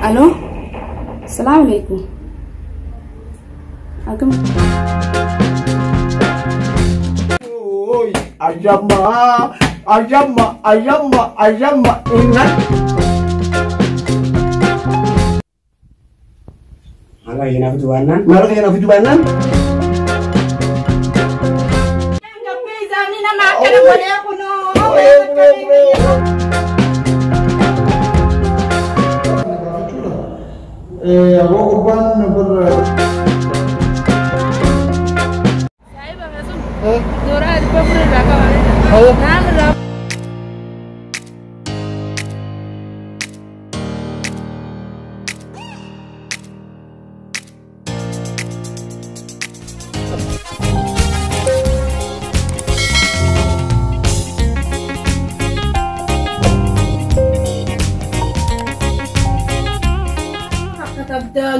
Aloo. Salaamu alaikum. Akkam. Oy, ayama, ayama, ayama, ayama, ingat. Maallaqa keenyaaf fiduu baannaan. Maallaqa keenyaaf fiduu baannaan. Aboo gurbaan bar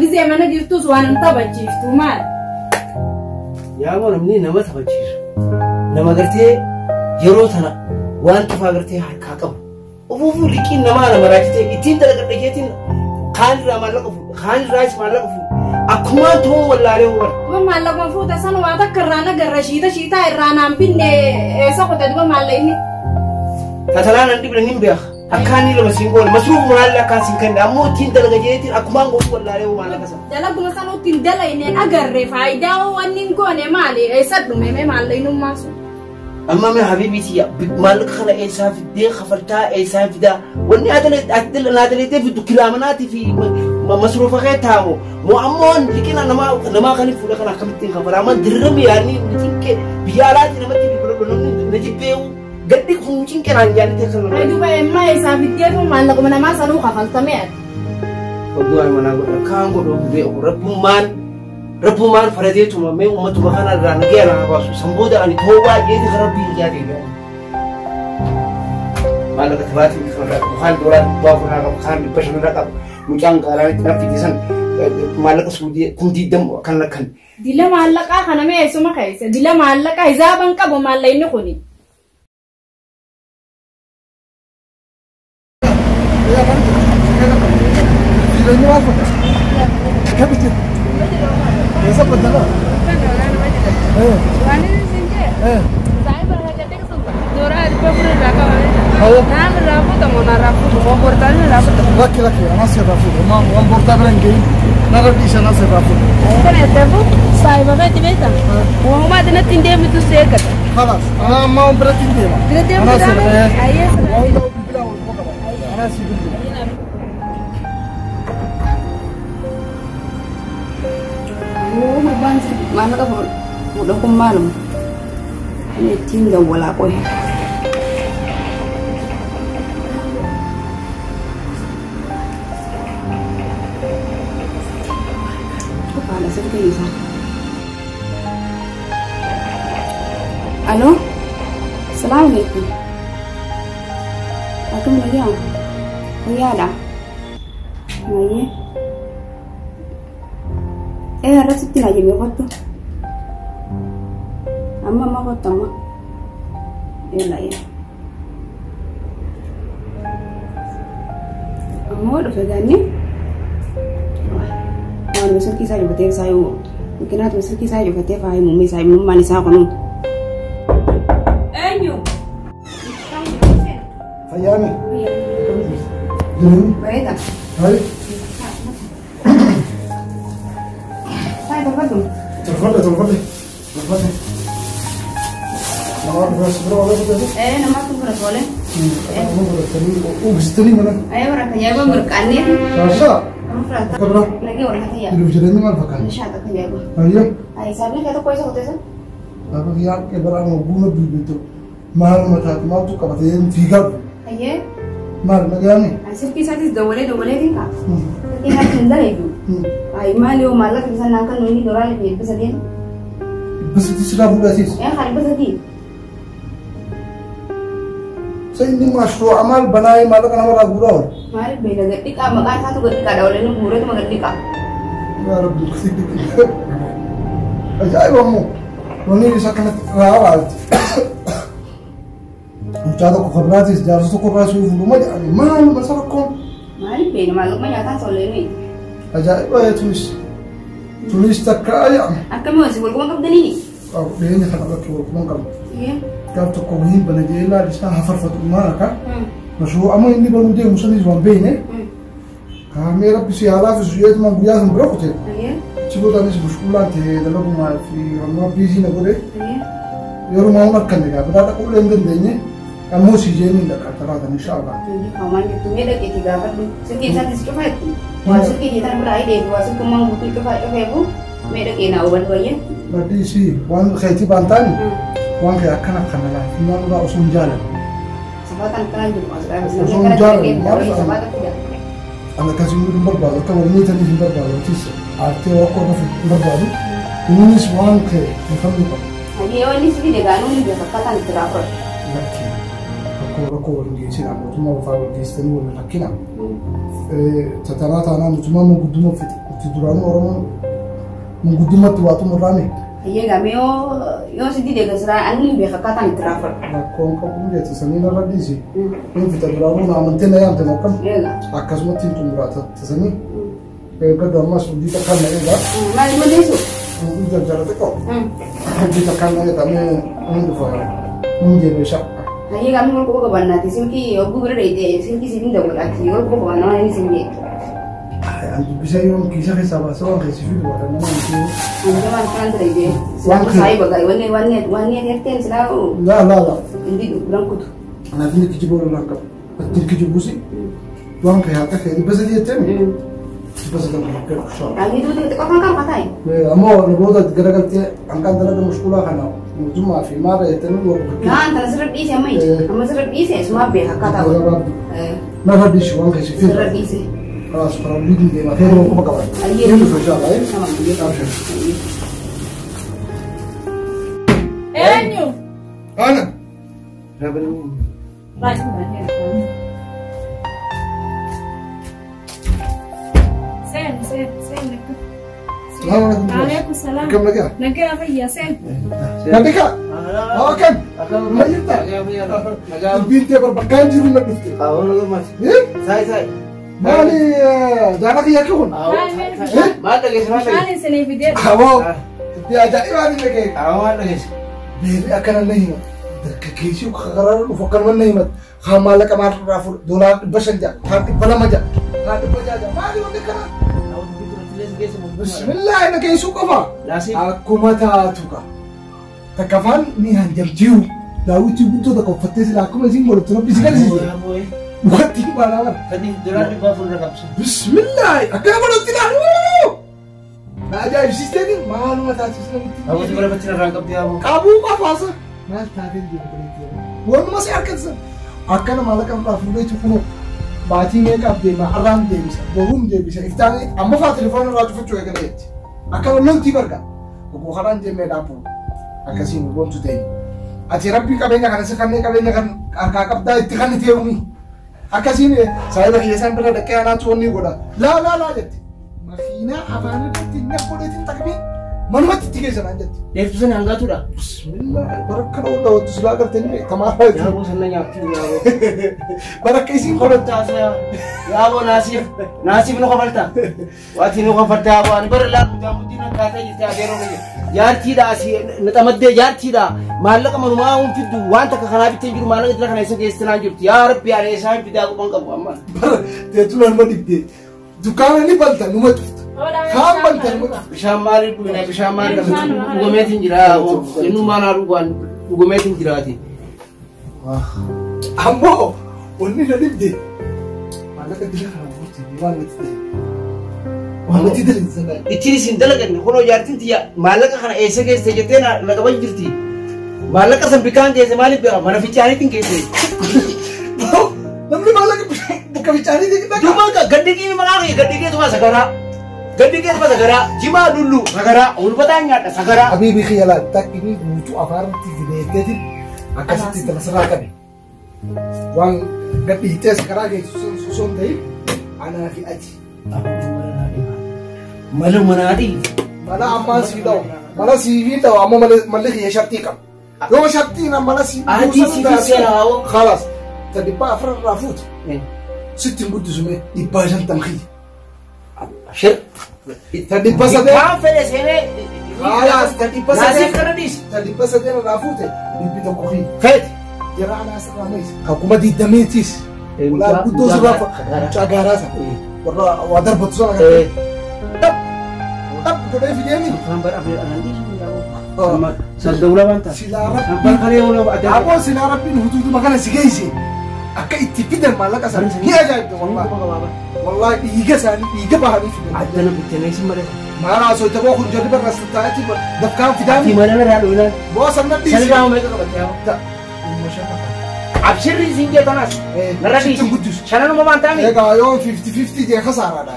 Gizee mana jirtus waan hin taphachiiftu maal? Yaa moo namni nama taphachiisu. Nama gartee yeroo tana waan tafaa gartee harkaa qabu. Ofuufuu liqiin namaa nama raajitee ittiin dalagadha jeetiin kaan irraa maallaqa fuudha kaan irraas maallaqa fuudha. Akkumaan ta'uu wallaalee huban. Duba maallaqa fuuta san waa takka irraa nagarra shiita shiitaa irraa naan binne eessa qote duba maallaqni. Tatalaa nan dhibna nin beeka. Akkaan inni lama siin goone masruuf muraallee akkaan siin kenne ammoo ittiin dalaga jeetiin akkumaan godhu wallaalee maallaqa sana. Dalaguma san ittiin dalagneen agarre faayidaa wanni hin goone maali eessa dhume mee maallaqnummaa sun. Amma mee habiibii tiyya maallaqa kana eessaa fiddee kafaltaa eessaa fidaa wanni ati fiddu kilaamanaatii fi masruufa kee taamu moo ammoo liqina namaa kan fuudha kana akkamittiin kafalaa amma dirrami yaadni cinqee biyya alaatii namatti bilbiladhu namni na jibbeewu gaddi kun cinqee naan jaallitee kan Ay duba emma eessaa fiddeetu maallaquma namaa sanuu kafaltamee ati. Oddoo ay manaa godha kaan godhu beeku rabbummaan rabbummaan faradeetuma mee uummatuma kana irraa nagaya naa baasu san booda ani toobaa jeeti kan rabbii ijaa deebi'a. Maallaqa tabaatiin kan irraa qabu kaan doolaa 400 qabu kaan 500 irraa qabu mucaan gaalaan itti naffite san maallaqa suudii kun diidam kan lakkan. Dila maallaqaa kana mee eessuma keessa dila maallaqaa hizaaban qabu maallaqni kuni. Jireenyi maal fakkaata? Akkamitti jiru? Eessa baddaa? Lakki lakki anas irraa fuudhu. Waan boortaa bira hin gahin. Narra dhiisa anas irraa fuudhu. Khalaas ana amma waan biratti hin deema. Anas irraa waan hunda bilbilaa wal qaba. Anas bilbila. Gurbaan maallaqa fuudha kun maaluma? Inni ittiin dawwalaa qohe. Haala silkiin isaa. Aloo. Salaamu alaikum. Akkam nagaya? Fayyaadha? Mayyee. Irratti na jimee kottu. Amma amma kottu amma. Yalla yalla. Ammoo dhufe gaanni. Waan silkii isaa cufatee isaa yoo makiinaatuma silkii isaa cufatee faayi muummee isaa muummaan isaa kunu. Eenyu? Fayyaami. Akkamitti jirtu? Jireenyi? Bareeda. Hayi. Faayi barbaadu. Tolfadhe tolfadhe. Tolfadhe. Nama dhugaa si bira oolee fudhate? Namatti bira toole. Nama fudhatanii uwwistanii mana. Warra tajaajiba mirqaannee. Shaashaa. Nama Kabira. Nagee warra tajaajiba. Jiruuf jireenyi maal fakkaata? Nishaata tajaajiba. Hayyee. Ay, sabni kee tokko isa qoteessa? Gaafa kiyyaa qe'ee biraan ogummaa bilbiltu maal mataati maaltu qabatee fiigaa dhufu. Hayyee. Maal nagayaami? Ay, silkii isaatis dawwalee dawwaleetiin ka'a. Silkii isaatti hin dalagu. Ay, maal yoo maallaqa isa naan kan nuyi doolaara 300. Bisitti silaa fuudhasiis. Kan 300. Sa inni mashruu'a maal banaayee maallaqa namarraa guuraa oolu? Maaliif beela gadhiqaa maqaan isaatu gadhiqaadha waliin guureetuma gadhiqaa. Yaa Rabbi. Ajaa'iba ammoo wanni isa kanatti raawwaati. Mucaa tokko kan biraatis jaarsa tokko irraa suuf fuudhuma jedhani maal masa rakkoon. Maaliif beena maallaquma nyaataan sollee nuyi. Ajaa'iba tunis. Tunis takka ayyaama. Akkamii wasi walquma qabdanii? Dhiyeenya kana bakki walquma qabna. Gaaf tokko wahiin bana jedhee laal isaa hafarfatu maal akka. Mashuu amma inni banuu deemu sanis waan beekne. Kaamee rabbi si haa laafisu jeetuma guyyaa sun bira kute. Achi boodaanis mashquulaan ta'ee dalagumaa fi amma biizii na godhe. Yeroo maal akkanne gaa biraa dhaquu illee hin dandeenye. Ammoo si jeen hin dhaqa talaatan inshaallah. Hawaan jettu mee dhaqeeti gaafadhu. Silkii isaattis cufaa jetti. Waa silkii jeetan biraa hidhee waa silkummaan guutuu cufaa cufeefu mee dhaqee naa hubadhu wayyee. Badii si waan keetii baan taane waan kee akkana akkana laafummaan dhugaa osoo hin jaalanne. Safaatan akkanaan jiru as dhaabes. Osoo hin jaalanne maal Ana akkasii hin barbaadu akka wal miitaniif hin barbaadu atis aartee rakkoo akka hin barbaadu. Innis waan kee hin qabnu qaba. Hayyee wanni si fide gaanuu ni beeka akkaataan itti raafatu. Lakkee rakkoo rakkoo wal geessina mootummaa ofaa wal geessitanii wal rakkina. Tatanaa taanaa mootummaa manguddummaa fite itti duraanuu Oromoon manguddummaatti waa xumurraame. Hayyee gaamee yoo si dide gasiraa ani ni beeka akkaataan itti raafatu. Rakkoon qabu jecha sanii narra dhiisi. Inni fita duraanuu na amantee na yaamte mokkam. Akkasumatti hin xumuraa tasanii. Gaddu ammas hojii takkaan na eegaa. Maali madeessu? Hojii jajjara xiqqoo. Hojii takkaan na eegaa mee hin dhufa. Hin deebi'e shaqa. Hayyee gaamee wal quba qabannaati silkii hogguu bira dheeyte silkii siif hin dawwadhaati wal quba qabannaa waan inni siin jedhe. An dubbisee yoon kiisa keessaa baasee waan keessi fidu waan nama hin Anjamaan kan ture silaa saayiba gaarii wanni wanni wanni herteen silaa Laa laa laa. Indi biran kutu. Anaaf inni kijiboo lollaan qabu. Ittiin kijibuusi waan kee haqa kee 300 jettee 300 kan gadhu shaa. Ani duuti xiqqoo kan qabu kataayi. Ammoo namoota garagaltee hanqaan dalaga mashquulaa kana mootummaa fi maara jettanii wal bakkee. Naan tana sirra dhiise amma amma sirra dhiise isumaa beeka akkaataa godhu. Narra dhiise waan keessi fidu. Sirra dhiise. خلاص فروليدي دي ما خير وكما قبل. يلو في شاء الله. Enyu. أنا. سين سين سين. السلام عليكم. عليكم السلام. كم لك؟ نجا فيا سين. نبيك. كم؟ ما ينفع. البنت بربكان جيرو نبفتي. إيه؟ ساي ساي. مالي جانا يا كون ما تلقيش ما مالي سني في دير هواو يا جاي ما تلقيش هواو ما تلقيش بيري أكن النهيمة كيسي وخرر وفكر من النهيمة خمالك ما رافو دولار بشنجا خات بلا مجا خات بجاجا مالي ودكنا بسم الله أنا كيسو كفا أكما تاتوكا تكفان نيهان جمجيو داوتي بنتو تكفتي سلاكم زين بولتنا بيسكال Buat mana? Tadi dolar di bawah full بسم الله أكلم ولا تلا ما جاي سيستم ما ما تاسس أبو تبغى بتشرب رقم دي أبو أبو ما فاز ما تعرفين دي وين ما سير كذا أكلم على كم رافض تكونوا باتي ميك أب دي ما أرام دي بيسا بوم دي بيسا إفتاني أما فات تليفون راجو فتشو يقول أكلم لون تبرك وكوخران دي ميد أبو أكسين بوم تدين أتي ربي كابينا كان سكاني كابينا كان أركاب دا اتخاني تيومي أكاسين سايبا كيسان برا دكّا أنا توني قولا لا لا لا جت مخينا أفاني تينا قولا تين تكمي منو تيجي سنان جت ليش بسنا هنگا تورا بسم الله بركة الله وتسلا کرتے تمام يا أبو سنة يا بركة إيش قولا تاسع يا أبو ناسيف ناسيف نو خبرتا واتي نو خبرتا يا أبو أنا بر لا مجامدين كاتا يستعيرون jaartii dha asii naxamaddee jaartii dha maallaqa manumaa hun fiddu waan takka kanaa bittee jiru maallaqa jira kana isa geessinaan jirtu yaa rabbi ani isaan fidaa quban qabu amma. Teetu nama dhibdee dukkaana ni balta numa cufta kaan balta numa cufta. Bishaan maaliif dhugna bishaan maaliif dhugameetiin jira innummaa naa dhugaan dhugameetiin jiraati. Ammoo wanni na dhibdee maallaqa jira kana gurgurti waan natti ta'e. Ittiin isin dalaganne kunoo jaartiin tiyya maallaqa kana eessa geesse jettee na qaban jirti. Maallaqa san bikkaan geesse maaliif beeka mana fincaaniitiin geesse. Namni maallaqa bakka fincaaniitiin dhaqa. Duuba gaddi qiimi maqaa kee gaddi keetuma sagaraa. Gaddi keetuma sagaraa jimaa lullu sagaraa hulbataan nyaadha sagaraa. Habiibi kiyya laata inni guutuu afaanitti fideetteetiin akkasitti itti sirraa qabe. Waan gaddi hiitee sagaraa geessu osoo hin ta'in anaa fi ati. Malu manadi. Mana amma si daw. Mana si vi daw amma malle hiya sharti kam. Yo sharti na mana si. Ati si vi sera. خلاص تدبا افر رافوت. Sittiin guddisume 150 kiyya. Abshir. Ta 300. Kaan fedhe seenee. Haalaas ta 300. Naasiif kana dhiisi. Ta 300 irraa fuute 100 kiyya. Feeti. Jara anaa sirraa mees. Ka 20,000tiis. Ulaa guddoo sirraa mucaa gaaraa sana. Warra waa darbatu sana agartee. Dhab dhab godhee fideemi. Silaa rabbiin. Aboo silaa rabbiin hutuutuma kana si geesse. Akka itti fidan maallaqa sana ni ajaa'ibda wallaahi. Wallaahi dhiiga isaanii dhiiga bahanii fidan. Addana bittinneessi malee. Maal haasoo jaboo kun jarri barra taa'etti dafkaan fidaani. Ati mana irraa dhooyinaan. Boo sanna dhiisi. Sanirraa meeqa qabattee haa? Abshirri siin jee tanaas. Narra dhiisi. Shananuma maan taa'anii. Egaa yoo 50-50 jee kasaaraadha.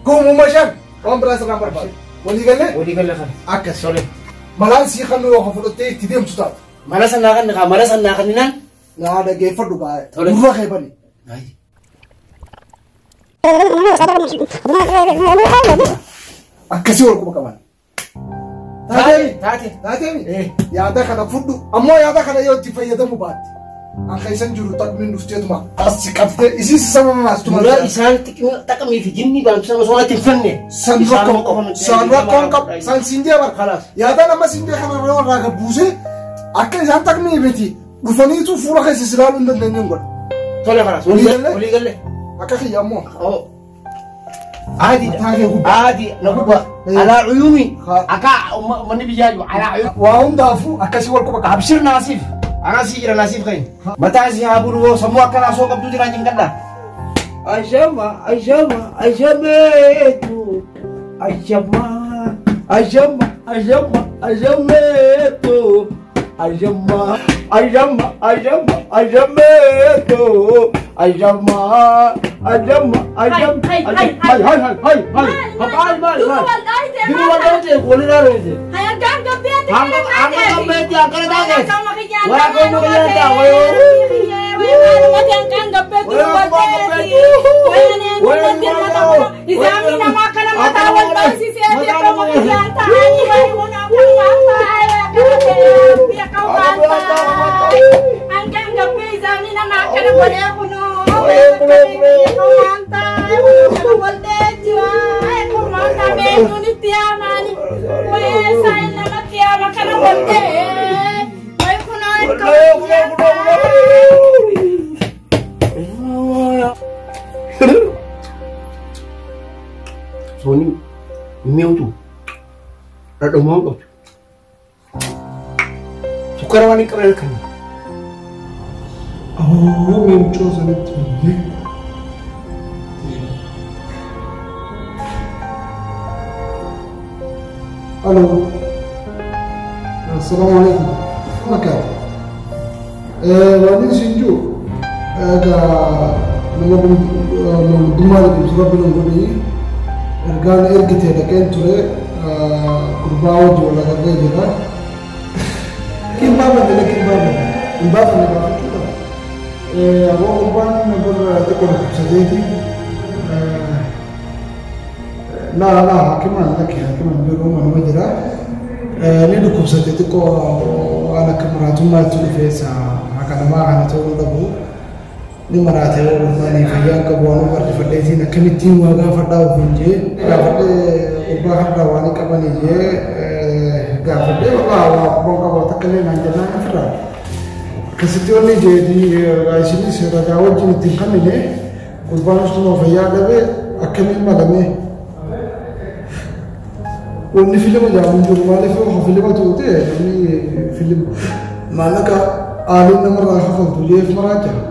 5,000 waan biraa sirraan barbaadu. Walii galee? Walii galee kana. Akkas. Malaan sii kan yoo fudhattee itti deemtu taate. Mala sanaa kan kaa mala sanaa kan ninaan. Naa dhageeffadhu baay'ee. Gurra kee bani. Akkasii wal quba qaban. Taate. Taateemi. Yaada kana fudhu. Ammoo yaada kana yoo itti fayyadamu baatte. An keessan jiru xaqmiin dhufteetuma as qabdee isiis sama maastuma. Dura isaan xaqmii fi jinni baamsa osoo natti hin finne. San rakkoon san rakkoon qabu san siin jee bara. Yaadaan amma siin jee kana irraa gabbuusee akka isaan xaqmii miti dhufaniitu fuula keessa si ilaaluu hin dandeenye godha. Tole kalaas. Walii galee. Akka kiyya ammoo. عادي عادي نقبة على عيوني أكا من بيجاجو على عيوني وهم دافو أكاسي والكوبا أبشر ناسيف أنا سيجرا ناسيف خين متى سيهابور وسموا كلا سوق عبد الجلال جنگلا أجمع أجمع أجمعتو أجمع أجمع أجمع أجمعتو أجمع أجمع أجمع أجمعتو أجمع أجمع أجمع هاي هاي هاي هاي هاي هاي مال مال دو والله ولنا روزي هاي كان قبيت كان قبيت يا كان داغس ولا كان قبيت Soni miutu dhadhumaan qabdu sukkara waan hin qabne halkan Miucoo sanitti biyyee Alo Assalamu alaikum Makaat Waan isin jiru egaa nama gurguddummaa jedhamtu rabbi nan godhii ergaan ergite dhaqeen ture gurbaa wajji wal agarree jira. Hin baafanne lakki hin baafanne hin baafanne gaafachuu qaba. Aboo gurbaan bor xiqqoo dhukkubsateeti. Laa laa hakimaan lakki hakimaan biroo manuma jira. Ni dhukkubsate xiqqoo waan akka maraatummaa itti dhufeessa haqa namaa kana ta'uu dhabu. Ni maraate gurbaan fayyaan qabu waan barreeffadheetiin akkamittiin waa gaafadhaa ofiin jee gaafadhee gurbaa har'aa waan qabanii jee gaafadhee waa waa gurbaan qabu takka illee naan jennaan ofirraa. Akkasitti wanni jeetii isinis ragaa wajjin ittiin kennine gurbaan ustuma fayyaa dhabe akkamiin malame. Wanni filima jedhamu hin jiru maaliif yoo filima tuute namni filima maallaqa aaliin namarraa kafaltu jeef maraa jira.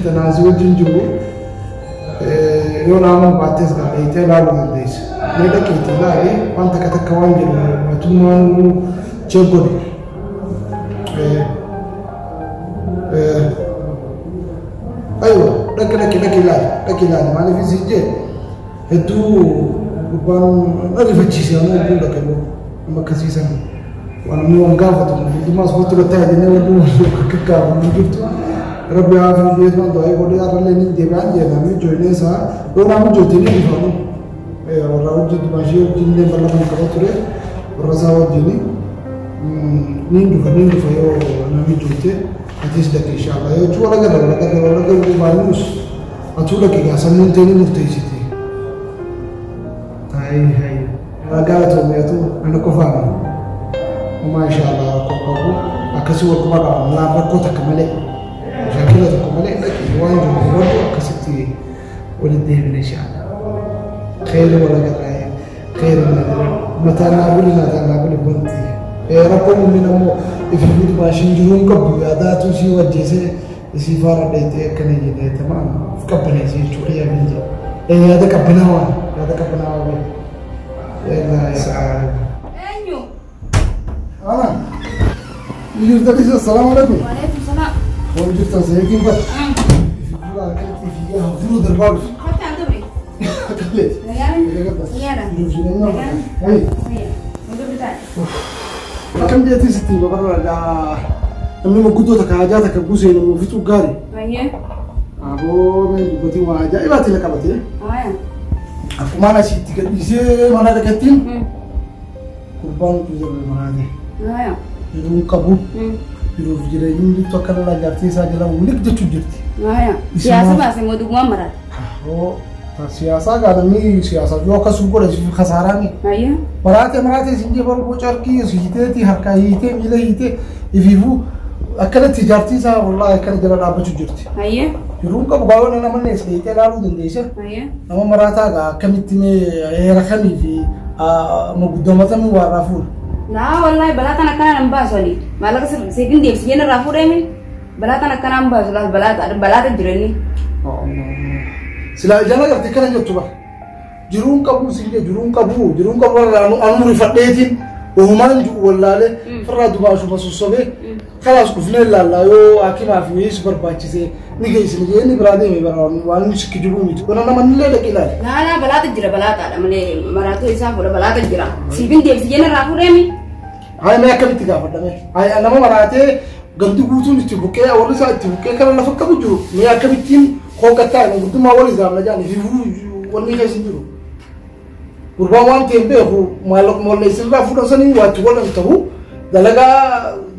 Tanaasi wajjin jiru yoo nama baattees gaafeetee ilaaluu dandeessa. Mee dhaqeetii ilaali waan takka takka waan jedhu mootummaan check godhe. Aywa dhaqi dhaqi dhaqi ilaali dhaqi ilaali maaliif isin jee hedduu gubbaan na rifachiise ammoo hedduu dhaqe nama akkasiisan waan namni waan gaafatu heddummaa asumatti battaa jennee wanni akka gaafamu jirtu. Rabbi haa fi jeetu waan du'aa godhee har'allee ni deebi'an jedha namni ijoollee isaa yoo namni ijoollee ni dhufanu warra hojii dubaashee wajjin illee bal'aa qaba ture warra isaa wajjin ni dhufa ni dhufa yoo namni ijoollee Atis dhaqi inshaallah yoo jechuun wala garra wala garra wala garra baanus atuu dhaqi gaa sammuun ta'e ni murteessiti. Hayi hayi. Ragaa toomiyaatu ana qofaami. Uma inshaallah rakkoo qabu akkasii wal quba qaba malaan rakkoo takka malee shaakila tokko malee dhaqi waan jiru hubadhu akkasitti walitti deebine inshaallah. Khayri wala garra khayri mataa naa buli mataa naa buli wanti. Rakkoon inni ammoo ifi maashin jiruun qabdu yaadaatu isii wajjisee isii faara dheetee akkana jedhee tamaan of qabbaneessee jechuudha yaadni jedhu. Yaada qabbanaawaa yaada qabbanaawaa beeku. Eenyu? Ana. Jirta assalaamu alaikum. Waalaikum salaam. Waan jirtan seetiin bara. Ifi dura akkatti fiigaa dura darbaa dhufu. Kottaa dubri. Akkaleeti. Nagaana? Nagaana. Hayi. Dubri taa'e. Akkam jeetii sitti babarra namni maguddoo takka hajaa takka gusee nama fixuu gaarii. Baay'ee. Aboo mee dubbatiin waa ajaa'ibaatti la qabatee. Waaya. Akkumaan asitti gadhiisee mana dhaqattiin gurbaan utuu jirre maraate. Waaya. Jiruun qabu jiruuf jireenyi jirtu akka lolaa jaartii isaa jala wulik jechuun jirti. Waaya. Siyaasa baase moo dhugumaan maraate? Aboo siyaasaa gaa namni siyaasaa yoo akkasuma godhe siif kasaaraani. Baay'ee. Maraate maraate isin jee baruu carqii hiiteeti harkaa hiitee miila hiitee ifiifuu akkanatti jaartii isaa wallaahi akkana jala dhaabbachuu jirti. Baay'ee. Jiruun qabu baay'ee nama mannees hiitee ilaaluu dandeessa. Baay'ee. Nama maraataa gaa akkamitti mee heera kamii fi maguddoomatamii waa irraa fuudha. Laa wallaahi balaa tan akkanaan hin baasu ani. Maallaqa seetiin deebisi jeen irraa fuudhee balaa tan akkanaan hin baasu laal balaata jiranii. Silaa ijaan agartee kana jettu bara. Jiruun qabu siin jee jiruun qabu irraa anu rifadheetiin uumaan jiru wallaalee firraa dubaashuma sossobee kalaas dhufnee ilaallaa yoo hakimaa fi weessu barbaachisee ni geessine jee inni biraa deeme bara waan inni sikki jiru miti. Kana nama illee dhaqee ilaali. Laa balaata jira balaataadha malee maraatuu isaa fuudha balaata jira. Siifin deebisi jeen irraa fuudheemi. Hayi mee akkamitti gaafadhame? Hayi nama maraatee gamti guutuun itti buqqee warri isaa itti buqqee kana lafa qabu jiru mee akkamittiin hooqattaa guddummaa wal izaamna jaani fi wanni keessa jiru. Gurbaan waan ta'e beeku maallaquma wallee sirraa fuudhan sanii waatti walan ta'u dalagaa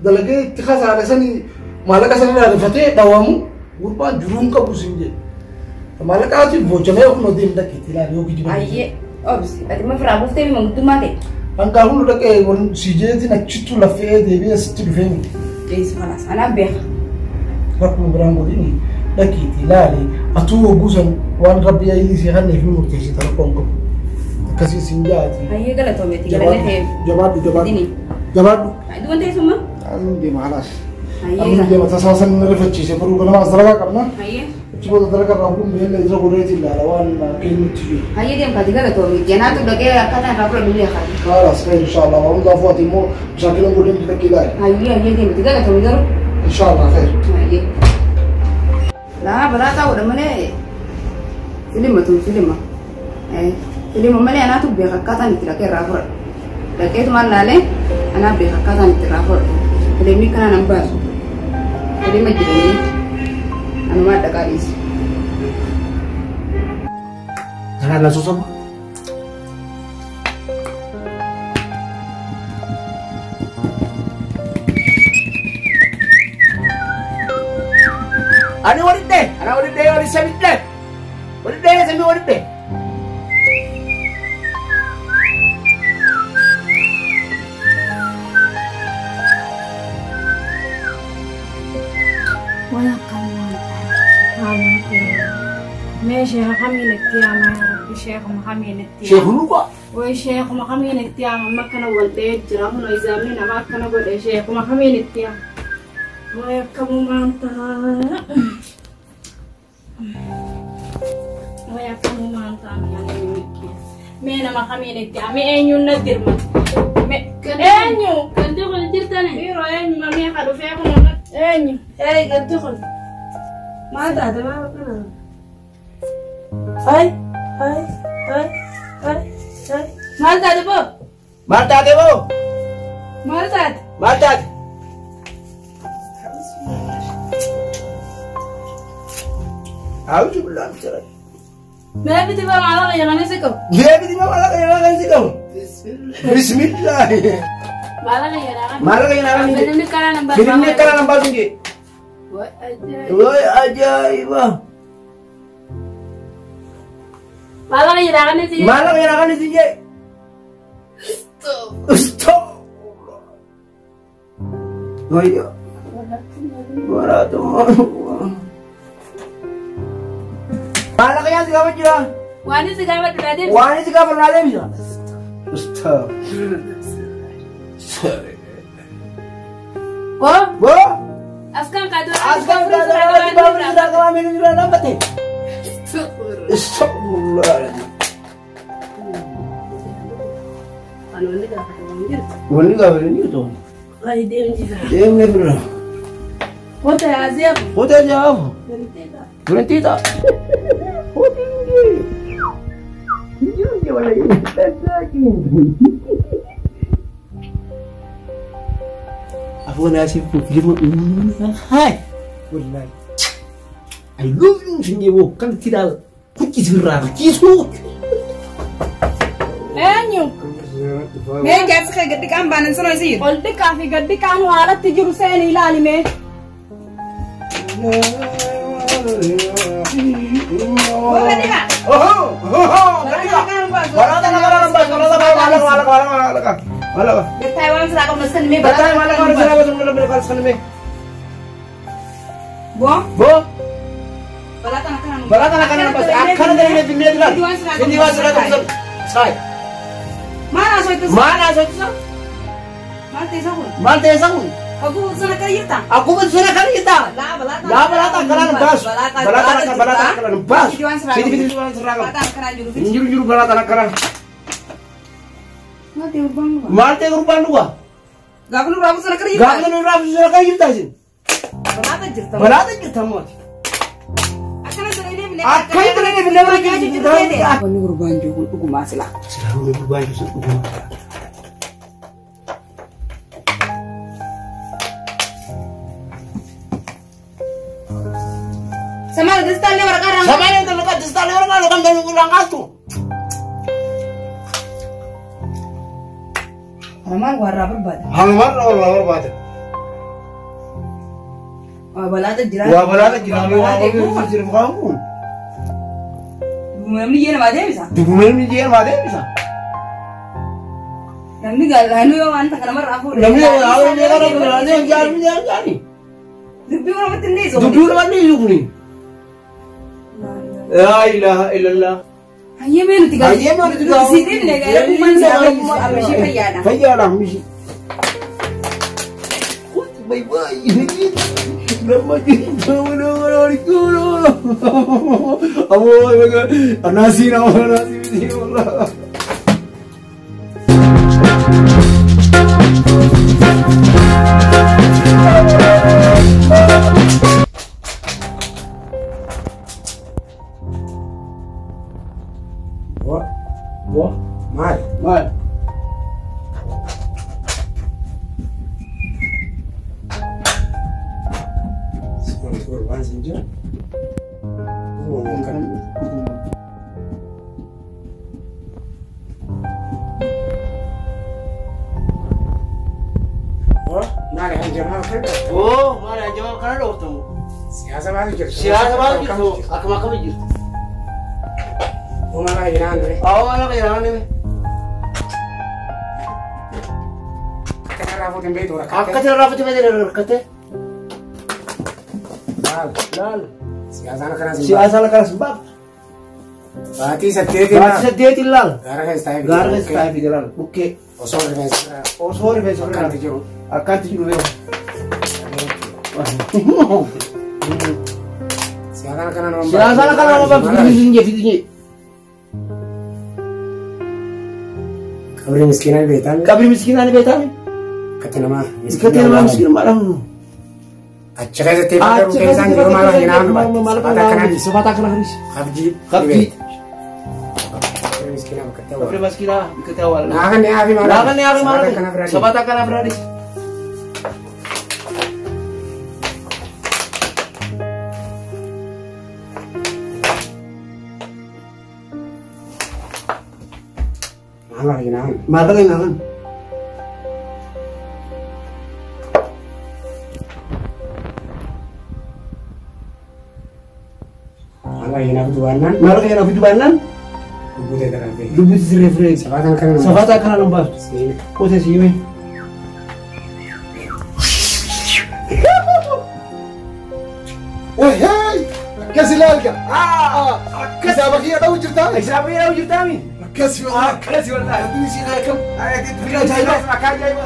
dalagee itti kasaare sanii maallaqa sanirraa rifatee dhawamu gurbaan jiruun qabu siin jedhe. Maallaqaati boocamee kun odeem dhaqeetti ilaali yoo kijiba. Ayyee obsi ati ma firaa buuftee manguddummaa ta'e. Hangaa hundi dhaqee si jeetiin achittu laffee deebi'ee asitti dhufee miti. Deessu kanaas anaan beeka. Rakkuma biraan godhini dhaqiitti ilaali atuu hogguu san waan rabbi ayilii si kannee fi murteessite rakkoon qabu. Akkasii siin jaati. Ayyee galatoomeeti galanne ta'e. Jabaadhu jabaadhu. Jabaadhu. Duwwan teessummaa? Anuu deema halaas. Anuu deema tasaasan na rifachiise baruu ganama as dalagaa qabna. Ayyee. Achi booda dalagaa irraa kun beela irra godheeti ilaala waan kennutti jiru. Ayyee deemkaati galatoomeeti janaatu dhaqee akkaataa irraa fudhadhu beekaati. Halaas khayr inshaallah waan hundaafuu ati immoo mashaakila godheeti dhaqee ilaali. Ayyee ayyee deemti galatoomi garuu. Inshaallah khayr. Ayyee. Laa balaa ta'uudha malee filima tun filima. Filima malee anaatu beeka akkaataan itti dhaqee irraa fudhadhu. Dhaqeetumaan laalee anaa beeka akkaataan itti irraa fudhadhu. Filimni kanaan hin baasu. Filima jiranii anumaan dhaqaa dhiisu. Tanaan na sossoba. Ani walidde, ana walidde, wali sabidde. Walidde, sami walidde. Sheekh kamiin itti yaama yaa Rabbi sheekuma kamiin itti yaama. Sheekh Luqa. Way sheekuma kamiin itti yaama amma akkana wal dha'ee jira kun izaamni nama akkana godhe sheekuma kamiin itti yaama. Way akkamumaan ta'a. Way akkamumaan ta'a mee nama kamiin itti yaama mee eenyuun na dirma. Eenyu. Ganti kun jirtani. Yeroo eenyu mamee ka dhufee kun eenyu. Ee ganti kun. Maal taate maal kana? Ay, ay, ay, ay, ay. Maal taate boo? Maal taate boo? Maal taate? Maal taate? Auzu billahi min shaitan. Mee biti boo maallaqa jedhanii si qabu? Mee biti boo maallaqa jedhanii si qabu? Bismillah. Maallaqa jedhanii. Maallaqa jedhanii. Filimni karaa nan baasu. Filimni karaa nan baasu jee. Way ajaa'iba! Maallaqa jedhaa kan isin Maallaqa jedhaa kan isin jee. Stop. Wayyo. Maraatummaa. Maallaqa yaa si gaafa jira. Waan isin gaafadhu naa deebisa. Waan isin gaafa naa deebisa. Stop. Boo Boo. as kan kaadoo. As kan kaadoo baabura irraa qabamee jira dhaabbate. Astagfirullah. Ani wanni gaafatamu hin jirtu. Wanni gaafatamu hin jirtu. Wayi deemni jira. Deemni jira. Kota yaazee. Kota yaazee. Durantiita. Afuun asii filma hai wallahi I love you sinje wo kan tira kucci sirra kiisu. Eenyu? Mee jaarsi kee gadi qaan baanan sana isii? Ol dhiqaa fi gadi qaan haalatti jiru seeni ilaali mee. Boo gadi qaa. Oho oho gadi qaa. Balaa na balaa na balaa balaa balaa balaa balaa balaa. Gattaa waan silaa qabnu san mee. Gattaa waan silaa qabnu san mee. Boo. Boo. Balaa kana kana. Balaa kana kana bas akkana daree binnee jira. Hindi waan silaa qabnu san. Maal haasoftu? Maal haasoftu? Maal teessa kun? Maal teessa kun? Akkuma sana kan jirta? Akkuma sana kan jirta? Laa balaa Laa balaa kana nu baasu. Balaa kana balaa kana nu baasu. Fidi waan silaa Fidi fidi waan silaa qabnu. Balaa kana jiru Hin jiru jiru balaa kana kana. Maal ta'e gurbaan dhugaa? Maal ta'e gurbaan dhugaa? Gaafa nu raafu sana kan jirta? Gaafa nu raafu sana kan jirta isin? Balaata jirta. Balaata jirta mooti. Akkana sana illee binnee. Akkana sana illee binnee mana keessa jirta. Wanni gurbaan jiru kun dhugumaa silaa. Silaa wanni gurbaan jiru sun dhugumaa silaa. Sama distaalee waraqaa irraa. Sama distaalee waraqaa irraa kan irraan kaastu. Hanumaan warraa barbaada. Hanumaan warraa barbaada. Waa balaata jira. Waa balaata jira. Waa balaata jira. Kun. Namni jee namaa deebisa. Namni jee namaa deebisa. Namni gaalaanuu yoo waan takka namarraa fuudhe. Namni yoo jaarmi jaarmi. Dubbii namatti hin dhiisu. Dubbii namatti hin dhiisu kuni. Laa ilaaha illallah. Hayyamee nuti gaafii. Hayyamee nuti gaafii. Si deemne gaafii isaa ammishii fayyaadha. Fayyaadha ammishii. Bye bye. Maal? Maal? Gurbaan siin jira. Maali hanjamaa kana? Oo, maali hanjamaa kana dhooftamu? Siyaasa maal jirtu? Siyaasa maal jirtu? Akkam akkam jirtu? Oo maal jedhaan ture? Oo maal jedhaan ture? Akka irraa fuuteen beektu rakkate. Akka irraa fuuteen beektu rakkate. Laal. Laal. Siyaasaan akkanas hin Siyaasaan akkanas hin baaftu. Baatii saddeetiin Baatii saddeetiin laal. Gaara keessa taa'ee Gaara keessa taa'ee fide laal. Bukkee. Osoo rifeensa irraa. Osoo rifeensa irraa. Akkanatti jiru. Akkanatti jiru beeku. Siyaasaan akkana nama Siyaasaan akkana nama baaftu. Fidinye fidinye. Qabri miskiinaa ni beektaa? Qabri miskiinaa ni beektaa? Akkatti nama Akkatti nama miskiinummaa dhabu. Achi keessatti bakka keessaan jiru maal hinaan batte. Sifata akkana haris. Qabdii. Qabdii. Qabri miskiinaa bakka ta'u. Qabri miskiinaa bakka ta'u. Naakan ni aafi maal. Naakan ni aafi maal. Sifata akkana biraadis. Maal hinaan. Maal hinaan. fiduu baannaan. Maallaqa kiyya naa fiduu baannaan. Lubbuu ta'e taraan fe'e. Lubbuu sirree firee. Safaataan kana. Safaataa kana nan baaftu. Qote siime. Wahey! Akkas ilaalga. Kitaaba kiyya dha'u jirtaa? Kitaaba kiyya dha'u jirtaami? Akkas wallahi. Akkas wallahi. Adduun isii haa kam? Akka ajaa'iba. Akka ajaa'iba.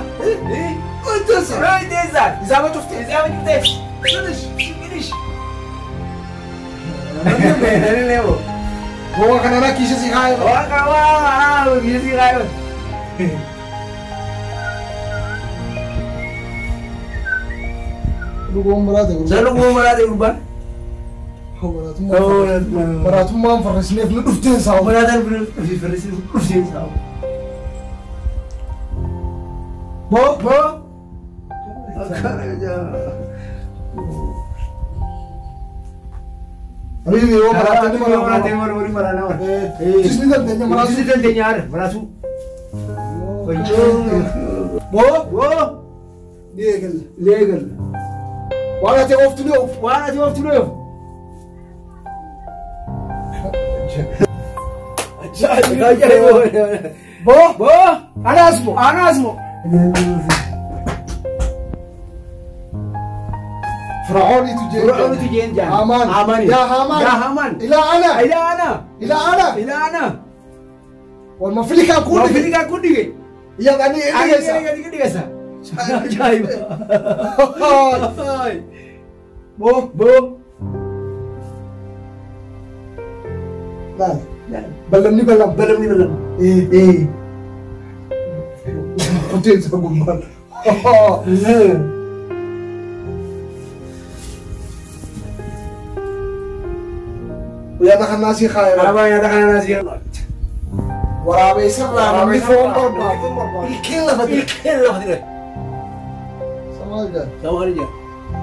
Hojjeessa. Hojjeessa. Isaaba cufte. Isaaba cufte. Finish. Finish. Gowa kana na kiisha si haa. Gowa kana waa kiisha si haa. Luguun maraate gurbaan. Sa luguun maraate gurbaan. Maraatummaan farrisneef nu dhufteen saa'u. Maraataan farrisneef nu dhufteen saa'u. Boo. Boo. Habibi yoo maraatanii maraatanii maraatanii maraatanii. Tisni dandeenya maraatu. Tisni dandeenya haadha maraatu. Boo. Boo. Ni eegalla. Ni eegalla. Waan ati ooftu ni oofu. Waan ati ooftu ni oofu. Boo. Boo. Anaasmo. Anaasmo. فرعوني تجين فرعوني تجين جان هامان هامان يا هامان يا هامان إلى أنا إلى أنا إلى أنا إلى أنا والمفلكة كل مفلكة كل يا أنا إيه إيه إيه بو بو لا لا بلمني بلم بلمني بلم إيه إيه كنت سأقول ويا دخل ناسي خاير يا دخل ناسي ورابي سرع من فوق بربا الكل فدي الكل فدي سمالجا سمالجا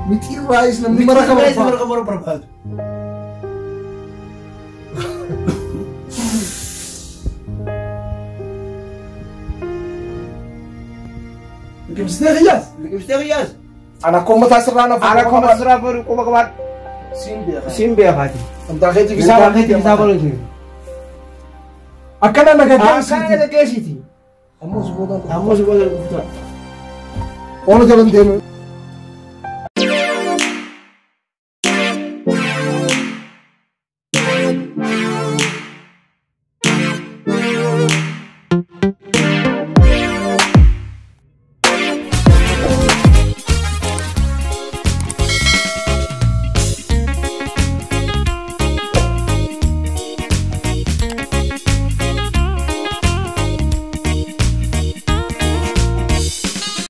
متين رايس نمني مرة رايس مرة مرة برباد لكم غياس لكم غياس أنا كم متأثر أنا أنا كم متأثر كم كبار سين بيا انت غيتي في سابر غيتي في سابر أكنا نجاسيتي أكنا نجاسيتي أموس بودا أموس بودا أنا جبن دينو.